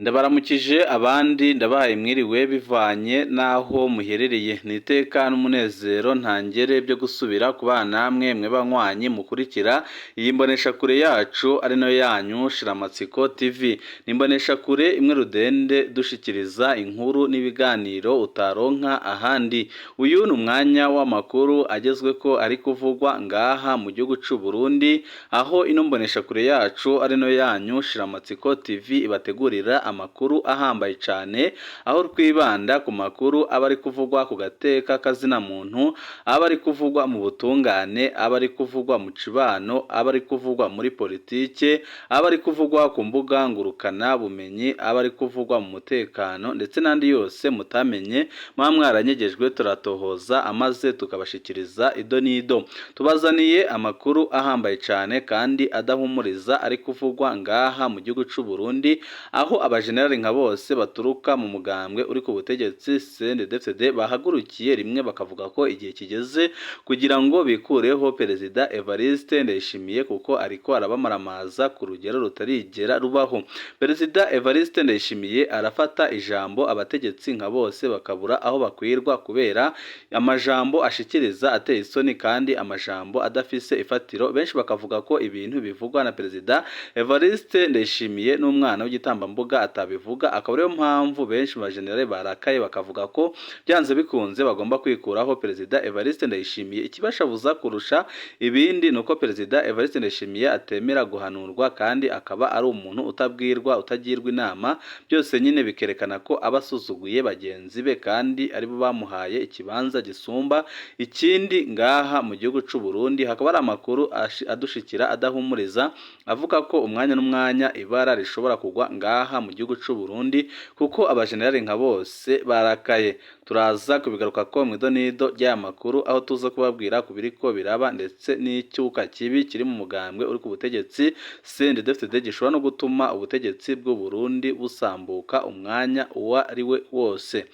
Ndabaramukije, abandi ndabahaye mwiriwe bivanye n'aho muherereye. Ni iteka n'umunezero ntangere byo gusubira kubana namwe, mwe banywanyi mukurikira iyi mboneshakure yacu ari nayo yanyu Shiramatsiko TV. Ni imboneshakure imwe rudende dushikiriza inkuru n'ibiganiro utaronka ahandi. Uyu ni umwanya w'amakuru agezweko ari kuvugwa ngaha mu gihugu c'u Burundi, aho ino mboneshakure yacu ari nayo yanyu Shiramatsiko TV ibategurira amakuru ahambaye cane, aho twibanda ku makuru aba ari kuvugwa ku gateka kazina muntu, aba ari kuvugwa mu butungane, aba ari kuvugwa mu cibano, aba ari kuvugwa muri politike, aba ari kuvugwa ku mbuga ngurukana bumenyi, aba ari kuvugwa mu mutekano, ndetse n'andi yose mutamenye muba mwaranyegejwe. Turatohoza amaze tukabashikiriza ido n'ido. Tubazaniye amakuru ahambaye cane kandi adahumuriza ari kuvugwa ngaha mu gihugu c'u Burundi, aho abajenerali nka bose baturuka mu mugambwe uri ku butegetsi CNDD-FDD bahagurukiye rimwe bakavuga ko igihe kigeze kugira ngo bikureho Perezida Evariste Ndayishimiye, kuko ariko arabamaramaza ku rugero rutarigera rubaho. Perezida Evariste Ndayishimiye arafata ijambo, abategetsi nka bose bakabura aho bakwirwa kubera amajambo ashikiriza ateye isoni kandi amajambo adafise ifatiro. Benshi bakavuga ko ibintu bivugwa na Perezida Evariste Ndayishimiye n'umwana w'igitambambuga atabivuga, akaba ariyo mpamvu benshi mu bajenerali barakaye, bakavuga ko byanze bikunze bagomba kwikuraho Perezida Evariste Ndayishimiye. Ikibashabuza kurusha ibindi ni uko Perezida Evariste Ndayishimiye atemera guhanurwa, kandi akaba ari umuntu utabwirwa, utagirwa inama. Byose nyine bikerekana ko aba asuzuguye bagenzi be kandi aribo bamuhaye ikibanza gisumba ikindi ngaha mu gihugu c'u Burundi. Hakaba hari amakuru adushikira adahumuriza, avuga ko umwanya n'umwanya ibara rishobora kugwa ngaha mu gihugu c'u Burundi, kuko abajenerali nka bose barakaye. Turaza kubigaruka ko mu idonido ry'aya makuru, aho tuza kubabwira ku biriko biraba ndetse n'icyuka kibi kiri mu mugambwe uri ku butegetsi CNDD-FDD gishobora no gutuma ubutegetsi bw'u Burundi busambuka umwanya uwo ari we wose.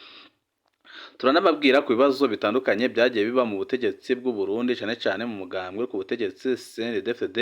Turanababwira ku bibazo bitandukanye byagiye biba mu butegetsi bw'u Burundi, cyane cyane mu mugambwe ku butegetsi CNDD-FDD,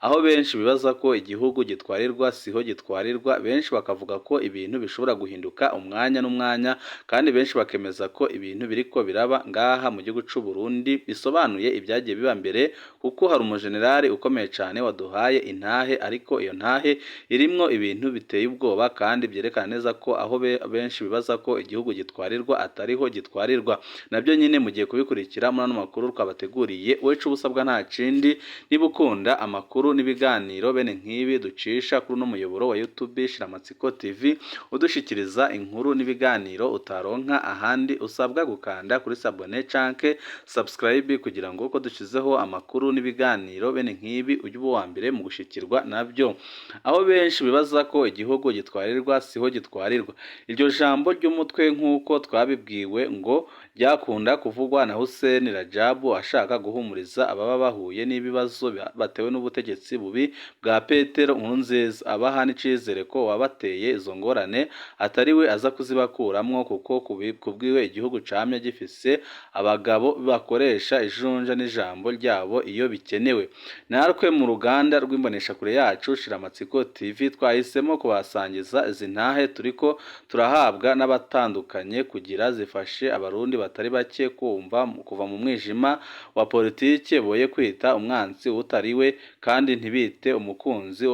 aho benshi bibaza ko igihugu gitwarirwa siho gitwarirwa. Benshi bakavuga ko ibintu bishobora guhinduka umwanya n'umwanya, kandi benshi bakemeza ko ibintu biriko biraba ngaha mu gihugu c'u Burundi bisobanuye ibyagiye biba mbere, kuko hari umujenerali ukomeye cyane waduhaye intahe, ariko iyo ntahe irimwo ibintu biteye ubwoba kandi byerekana neza ko aho benshi bibaza ko igihugu gitwarirwa atariho gitwarirwa. Nabyo nyine mugiye kubikurikira muri ano makuru twabateguriye. Wecu ubusabwa nta kindi, niba ukunda amakuru n'ibiganiro bene nk'ibi ducisha kuri uno muyoboro wa YouTube Shiramatsiko TV, udushikiriza inkuru n'ibiganiro utaronka ahandi, usabwa gukanda kuri s'abonner canke subscribe, kugira ngo uko dushizeho amakuru n'ibiganiro bene nk'ibi ujye uba uwa mbere mu gushikirwa nabyo. Aho benshi bibaza ko igihugu gitwarirwa siho gitwarirwa. Iryo jambo ry'umutwe, nk'uko twabibwiwe, ngo ryakunda kuvugwa na Hussein Rajabu ashaka guhumuriza ababa bahuye n'ibibazo batewe n'ubutegetsi bubi bwa Petero Nkurunziza, abaha n'icizere ko uwabateye izo ngorane atari we aza kuzibakuramwo, kuko kubwiwe igihugu camye gifise abagabo bakoresha ijunja n'ijambo ryabo iyo bikenewe. Natwe mu ruganda rw'imboneshakure yacu Shiramatsiko TV twahisemo kubasangiza izi ntahe turiko turahabwa n'abatandukanye, kugira zifashe Abarundi batari bake kumva kuva mu mwijima wa politike, boye kwita umwansi utari we kandi ntibite umukunzi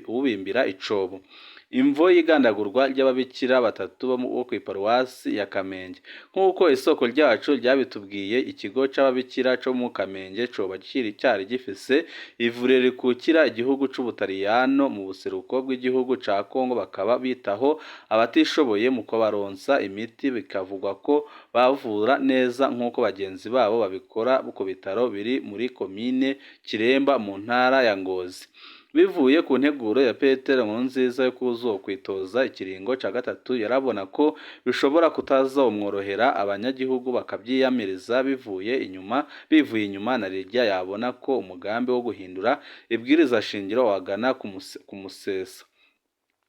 ubimbira icobo. Imvo y'igandagurwa ry'ababikira batatu bo kw'iparuwasi ya Kamenge. Nk'uko isoko ryacu ryabitubwiye, ikigo c'ababikira co mu Kamenge coba cari gifise ivuriro rikukira igihugu c'Ubutaliyano mu buseruko bw'igihugu ca Kongo, bakaba bitaho abatishoboye mu kubaronsa imiti, bikavugwa ko bavura neza nk'uko bagenzi babo babikora ku bitaro biri muri komine Kiremba mu ntara ya Ngozi. Bivuye ku nteguro ya Petero Nkurunziza yo kuzokwitoza ikiringo ca gatatu, yarabona ko bishobora kutazomworohera, abanyagihugu bakavyiyamiriza bivuye inyuma, na rirya yabona ko umugambi wo guhindura ibwiriza shingiro wagana kumusesa.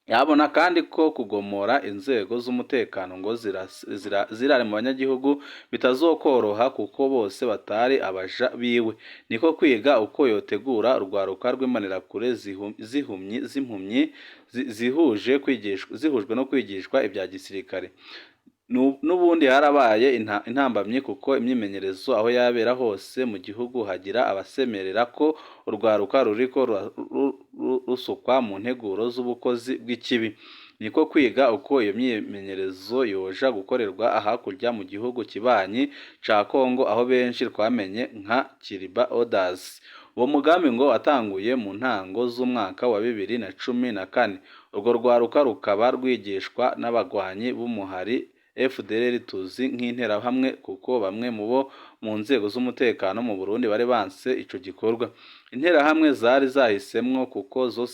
Yabona kandi ko kugomora inzego z'umutekano ngo zirare mu banyagihugu bitazokoroha kuko bose batari abaja biwe. Niko kwiga uko yotegura urwaruka rw'imbonerakure zihumyi z'impumyi zihuje kwigishwa, zihujwe no kwigishwa ibya gisirikare. N'ubundi harabaye intambamyi kuko imyimenyerezo aho yabera hose mu gihugu hagira abasemerera ko urwaruka ruriko rusukwa mu nteguro z'ubukozi bw'ikibi. Niko kwiga uko iyo myimenyerezo yoja gukorerwa hakurya mu gihugu kibanyi ca Kongo, aho benshi twamenye nka Kiriba Orders. Uwo mugambi ngo watanguye mu ntango z'umwaka wa 2014. Urwo rwaruka rukaba rwigishwa n'abagwanyi b'umuhari FDLR tuzi nk'interahamwe, kuko bamwe mu bo mu nzego z'umutekano mu Burundi bari banse ico gikorwa. Interahamwe zari zahisemwo kuko zo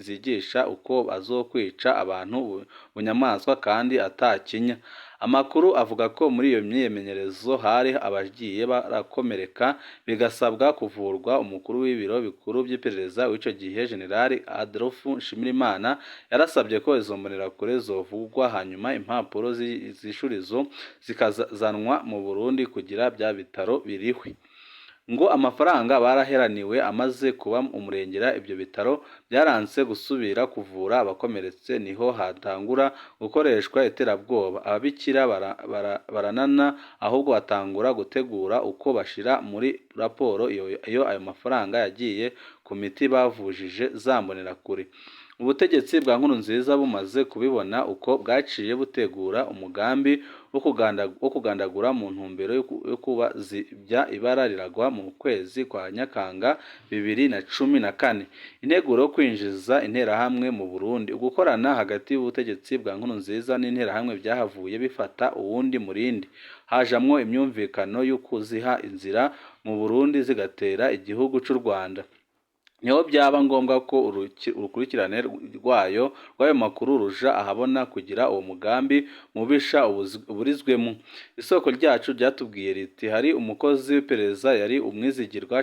zigisha uko bazokwica abantu bunyamaswa kandi atakinya. Amakuru avuga ko muri iyo myimenyerezo hari abagiye barakomereka bigasabwa kuvurwa. Umukuru w'ibiro bikuru by'iperereza w'ico gihe, General Adolphe Nshimirimana, yarasabye ko izo mbonerakure zovugwa, hanyuma impapuro z'ishurizo zikazanwa mu Burundi kugira bya bitaro birihwe. Ngo amafaranga baraheraniwe amaze kuba umurengera, ibyo bitaro byaranse gusubira kuvura abakomeretse. Niho hatangura gukoreshwa iterabwoba. Ababikira baranana, ahubwo batangura gutegura uko bashira muri raporo iyo ayo mafaranga yagiye ku miti bavujije za mbonerakure. Ubutegetsi bwa Nkurunziza bumaze kubibona uko, bwaciye butegura umugambi wo kugandagura mu ntumbero yo kubazibya. Ibara riragwa mu kwezi kwa Nyakanga 2014. Integuro yo kwinjiza interahamwe mu Burundi. Ugukorana hagati y'ubutegetsi bwa Nkurunziza n'interahamwe byahavuye bifata uwundi murindi, hajamwo imyumvikano yo kuziha inzira mu Burundi zigatera igihugu c'u Rwanda. Niho byaba ngombwa ko urukurikirane rw'ayo makuru ruja ahabona kugira uwo mugambi mubisha uburizwemo. Isoko ryacu ryatubwiye riti: hari umukozi w'iperereza yari umwizigirwa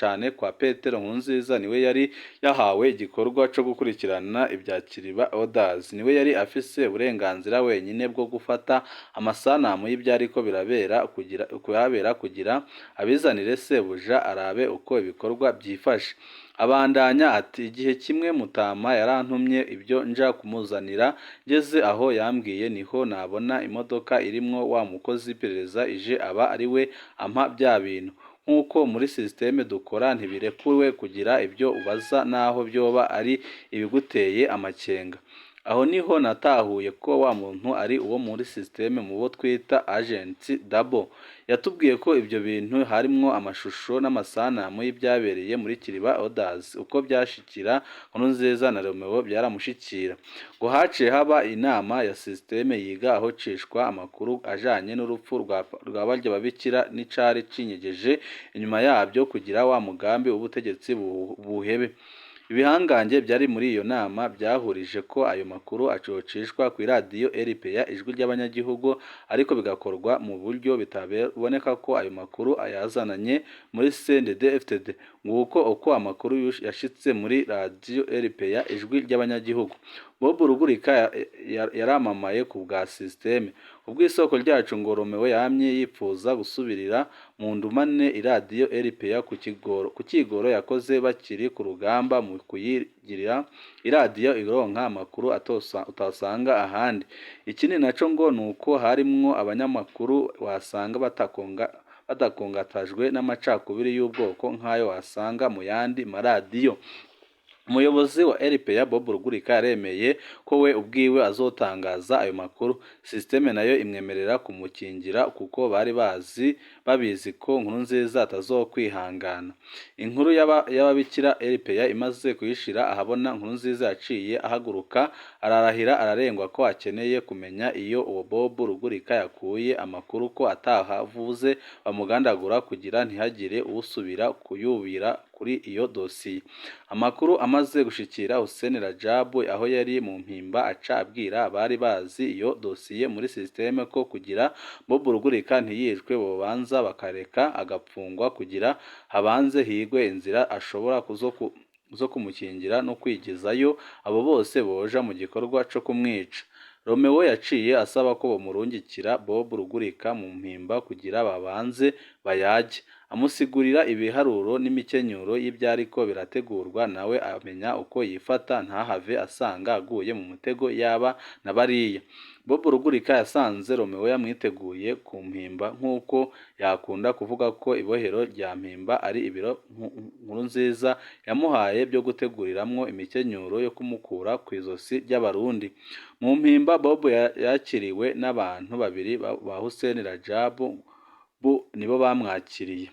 cane kwa Petero Nkurunziza, niwe yari yahawe igikorwa co gukurikirana ibya Kiriba Orders. Niwe yari afise uburenganzira wenyine bwo gufata amasanamu y'ivyariko birabera kugira kuhabera, kugira abizanire sebuja arabe uko ibikorwa byifashe. Abandanya ati: igihe kimwe Mutama yarantumye ibyo nja kumuzanira, ngeze aho yambwiye niho nabona imodoka irimwo wa mukozi w'iperereza ije, aba ariwe ampa bya bintu. Nk'uko muri système dukora, ntibirekuwe kugira ibyo ubaza naho byoba ari ibiguteye amakenga. Aho niho natahuye ko wa muntu ari uwo muri système, mu bo twita agent double. Yatubwiye ko ibyo bintu harimwo amashusho n'amasanamu y'ibyabereye muri Kiriba Orders, uko byashikira Nkurunziza na Romeo byaramushikira. Ngo haciye haba inama ya système yiga aho cishwa amakuru ajanye n'urupfu rwa barya babikira n'icari cinyegeje inyuma yabyo, kugira wa mugambi w'ubutegetsi buhebe. Ibihangange byari muri iyo nama byahurije ko ayo makuru acocishwa ku iradiyo RPA, Ijwi ry'Abanyagihugu, ariko bigakorwa mu buryo bitaboneka ko ayo makuru ayazananye muri CNDD-FDD. Nguko uko amakuru yashitse muri radiyo RPA, Ijwi ry'Abanyagihugu. Bob Rugurika yaramamaye ku bwa système. Ubw'isoko ryacu, ngo Romeo yamye yipfuza gusubirira mu ndumane iradiyo RPA ku kigoro yakoze bakiri ku rugamba mu kuyigirira iradiyo ironka amakuru utasanga ahandi. Ikindi naco ngo nuko harimwo abanyamakuru wasanga badakongatajwe n'amacakubiri y'ubwoko nk'ayo wasanga mu yandi maradiyo. Umuyobozi wa RPA Bob Rugurika yaremeye ko we ubwiwe azotangaza ayo makuru. Système nayo imwemerera kumukingira kuko bari babizi ko Nkurunziza atazokwihangana. Inkuru y'ababikira RPA imaze kuyishira ahabona, Nkurunziza yaciye ahaguruka ararahira ararengwa ko akeneye kumenya iyo uwo Bob Rugurika yakuye amakuru, ko atahavuze bamugandagura kugira ntihagire usubira kuyubira kuri iyo dosiye. Amakuru amaze gushikira Hussein Rajabu aho yari mu Mpimba, aca abwira abari bazi iyo dosiye muri système ko kugira Bob Rugurika ntiyicwe bobanza bakareka agapfungwa, kugira habanze higwe inzira ashobora zo kumukingira no kwigizayo abo bose boja mu gikorwa co kumwica. Romeo yaciye asaba ko bomurungikira Bob Rugurika mu Mpimba kugira babanze bayage, amusigurira ibiharuro n'imikenyuro y'ivyariko birategurwa, nawe amenya uko yifata ntahave asanga aguye mu mutego yaba na bariya. Bob Rugurika yasanze Romeo yamwiteguye ku Mpimba, nk'uko yakunda kuvuga ko ibohero rya Mpimba ari ibiro Nkurunziza yamuhaye byo guteguriramwo imikenyuro yo kumukura kw'izosi ry'Abarundi. Mu Mpimba Bob yakiriwe n'abantu babiri ba Hussein Rajab, nibo bamwakiriye,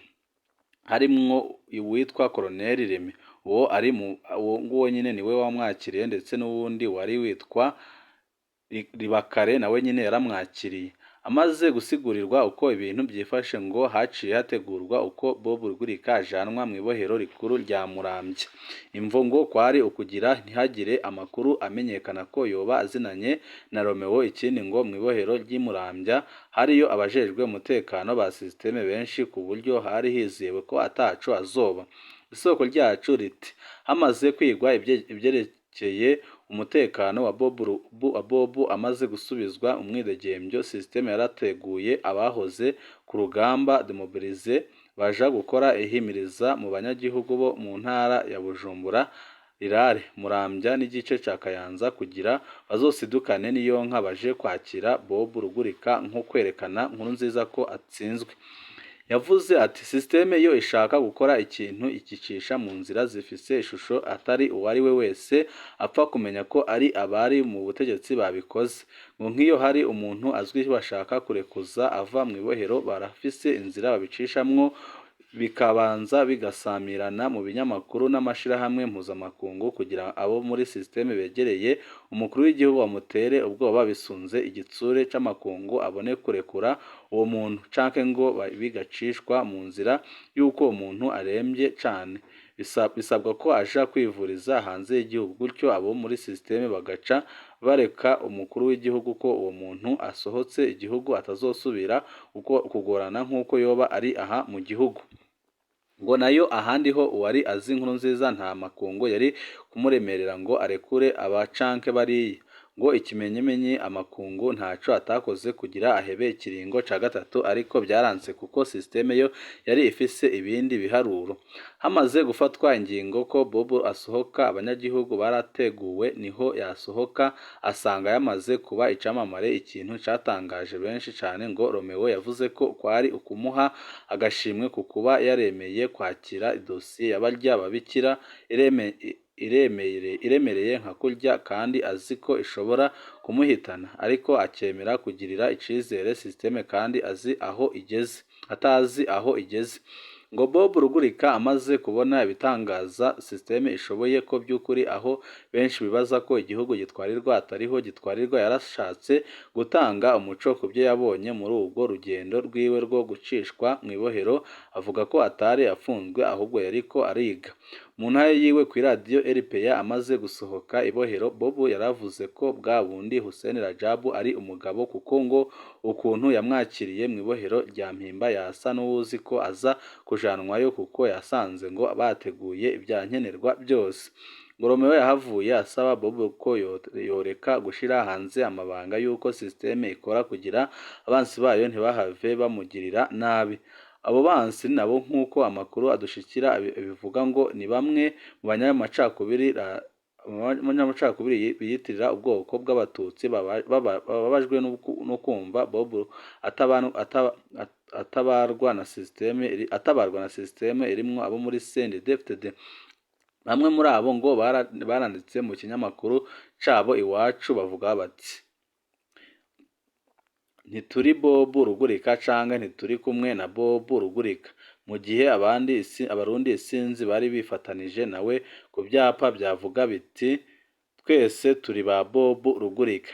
harimwo uwitwa Colonel Remy, uwo ari mu uwo nguwo nyine niwe wamwakiriye, ndetse n'uwundi wari witwa Ribakare nawe nyine yaramwakiriye. Amaze gusigurirwa uko ibintu byifashe, ngo haciye hategurwa uko Bob Rugurika ajanwa mu ibohero rikuru rya Muramvya. Imvo ngo kwari ukugira ntihagire amakuru amenyekana ko yoba azinanye na Romeo. Ikindi ngo mu ibohero ry'i Muramvya hariyo abajejwe umutekano ba système benshi, ku buryo hari hizewe ko ataco azoba. Isoko ryacu riti hamaze kwigwa ivyerekeye umutekano wa Bob amaze gusubizwa umwidegembyo, système yarateguye abahoze ku rugamba, démobilisés, baja gukora ihimiriza mu banyagihugu bo mu ntara ya Bujumbura Rirare, Muramvya n'igice ca Kayanza, kugira bazosidukane n'iyonka baje kwakira Bob Rugurika, nko kwerekana Nkurunziza ko atsinzwe. Yavuze ati système iyo ishaka gukora ikintu igicisha mu nzira zifise ishusho atari uwari we wese apfa kumenya ko ari abari mu butegetsi babikoze. Ngo nk'iyo hari umuntu azwi bashaka kurekuza ava mu ibohero, barafise inzira babicishamwo, bikabanza bigasamirana mu binyamakuru n'amashirahamwe mpuzamakungu, kugira abo muri système begereye umukuru w'igihugu bamutere ubwoba bisunze igitsure c'amakungu, abone kurekura uwo muntu, canke ngo bigacishwa mu nzira y'uko uwo muntu aremvye cane, bisabwa ko aja kwivuriza hanze y'igihugu, gutyo abo muri système bagaca bareka umukuru w'igihugu ko uwo muntu asohotse igihugu atazosubira kugorana nk'uko yoba ari aha mu gihugu. Ngo nayo ahandi ho uwari azi Nkurunziza nta makungu yari kumuremerera ngo arekure aba canke bariya. Ngo ikimenyimenyi amakungu ntaco atakoze kugira ahebe ikiringo ca gatatu, ariko vyaranse kuko système yo yari ifise ibindi biharuro. Hamaze gufatwa ingingo ko Bob asohoka, abanyagihugu barateguwe, niho yasohoka asanga yamaze kuba icamamare, ikintu catangaje benshi cane. Ngo Romeo yavuze ko kwari ukumuha agashimwe ku kuba yaremeye kwakira idosiye y'abarya babikira iremereye nka kurya, kandi azi ko ishobora kumuhitana, ariko akemera kugirira icizere système kandi azi aho igeze, atazi aho igeze. Ngo Bob Rugurika amaze kubona ibitangaza système ishoboye, ko by'ukuri aho benshi bibaza ko igihugu gitwarirwa atariho gitwarirwa, yarashatse gutanga umuco ku byo yabonye muri urwo rugendo rwiwe rwo gucishwa mu ibohero, avuga ko atari afunzwe ahubwo yariko ariga. Mu ntahe yiwe kw'iradiyo RPA amaze gusohoka ibohero, Bob yaravuze ko bwa bundi Hussein Rajab ari umugabo, kuko ngo ukuntu yamwakiriye mu ibohero rya Mpimba yasa n'uwuzi ko aza kujanwayo, kuko yasanze ngo bateguye ibyankenerwa byose. Ngo Romeo yahavuye asaba Bob ko yoreka gushira hanze amabanga y'uko système ikora, kugira abansi bayo ntibahave bamugirira nabi. Abo bansi nabo, nk'uko amakuru adushikira bivuga, ngo ni bamwe mu banyamacakubiri biyitirira ubwoko bw'Abatutsi, bababajwe no kumva Bob atabarwa na système irimwo abo muri CNDD-FDD. Bamwe muri abo ngo baranditse mu kinyamakuru cabo Iwacu, bavuga bati: "Ntituri Bob Rugurika canke ntituri kumwe na Bob Rugurika", mu gihe abandi Abarundi isinzi bari bifatanije nawe ku vyapa vyavuga biti: "Twese turi ba Bob Rugurika".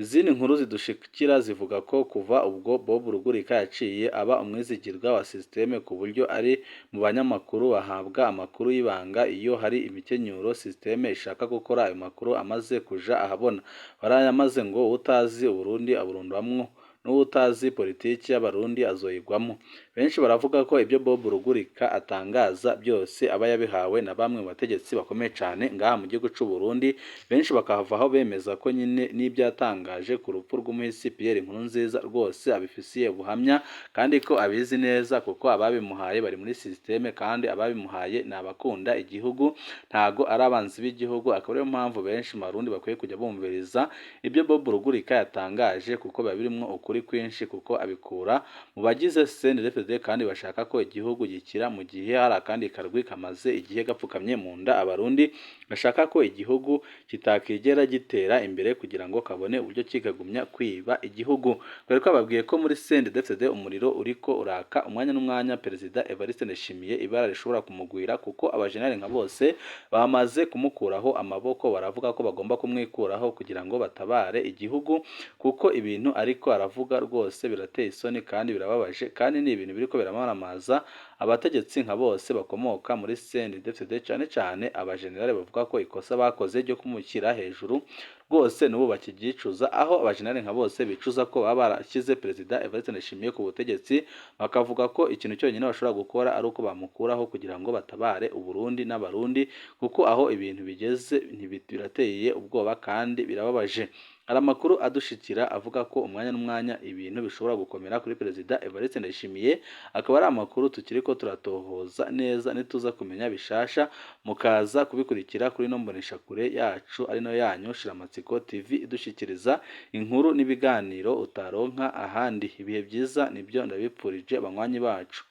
Izindi nkuru zidushikira zivuga ko kuva ubwo Bob Rugurika yaciye aba umwizigirwa wa système, ku buryo ari mu banyamakuru bahabwa amakuru y'ibanga iyo hari imikenyuro système ishaka gukora. Ayo makuru amaze kuja ahabona barayamaze, ngo utazi Uburundi aburundwamwo, n'uwutazi politiki y'Abarundi azoyigwamwo. Benshi baravuga ko ibyo Bob Rugurika atangaza byose aba yabihawe na bamwe mu bategetsi bakomeye cyane ngaha mu gihugu c'u Burundi. Benshi bakavaho bemeza ko nyine n'ibyo yatangaje ku rupfu rw'umuhisi Pierre Nkurunziza rwose abifisiye ubuhamya, kandi ko abizi neza kuko ababimuhaye bari muri système, kandi ababimuhaye ni abakunda igihugu, ntago ari abanzi b'igihugu. Akaba ariyo mpamvu benshi mu Barundi bakwiye kujya bumviriza ibyo Bob Rugurika yatangaje, kuko biba birimwo ukuri kwinshi, kuko abikura mu bagize CNDD-FDD kandi bashaka ko igihugu gikira, mu gihe hari akandi karwi kamaze igihe gapfukamye mu nda Abarundi, bashaka ko igihugu kitakigera gitera imbere kugira ngo kabone uburyo kikagumya kwiba igihugu. Twari twababwiye ko muri CNDD-FDD umuriro uriko uraka umwanya n'umwanya. Perezida Evariste Ndayishimiye ibara rishobora kumugwira, kuko abajenerali nka bose bamaze kumukuraho amaboko, baravuga ko bagomba kumwikuraho kugira ngo batabare igihugu, kuko ibintu ariko aravuga rwose birateye isoni kandi birababaje, kandi ni ibintu biriko biramaramaza abategetsi nka bose bakomoka muri CNDD-FDD, cyane cyane abajenerali bavuga ko ikosa bakoze ryo kumushyira hejuru rwose n'ubu bakibyicuza, aho abajenerali nka bose bicuza ko baba barashyize Perezida Evariste Ndayishimiye ku butegetsi, bakavuga ko ikintu cyonyine bashobora gukora ari uko bamukuraho kugira ngo batabare Uburundi n'Abarundi, kuko aho ibintu bigeze birateye ubwoba kandi birababaje. Hari amakuru adushikira avuga ko umwanya n'umwanya ibintu bishobora gukomera kuri Perezida Evariste Ndayishimiye, akaba ari amakuru tukiri ko turatohoza neza. Nituza kumenya bishasha mukaza kubikurikira kuri ino mboneshakure yacu, ari nayo yanyu Shiramatsiko TV, idushyikiriza inkuru n'ibiganiro utaronka ahandi. Ibihe byiza nibyo ndabipfurije banywanyi bacu.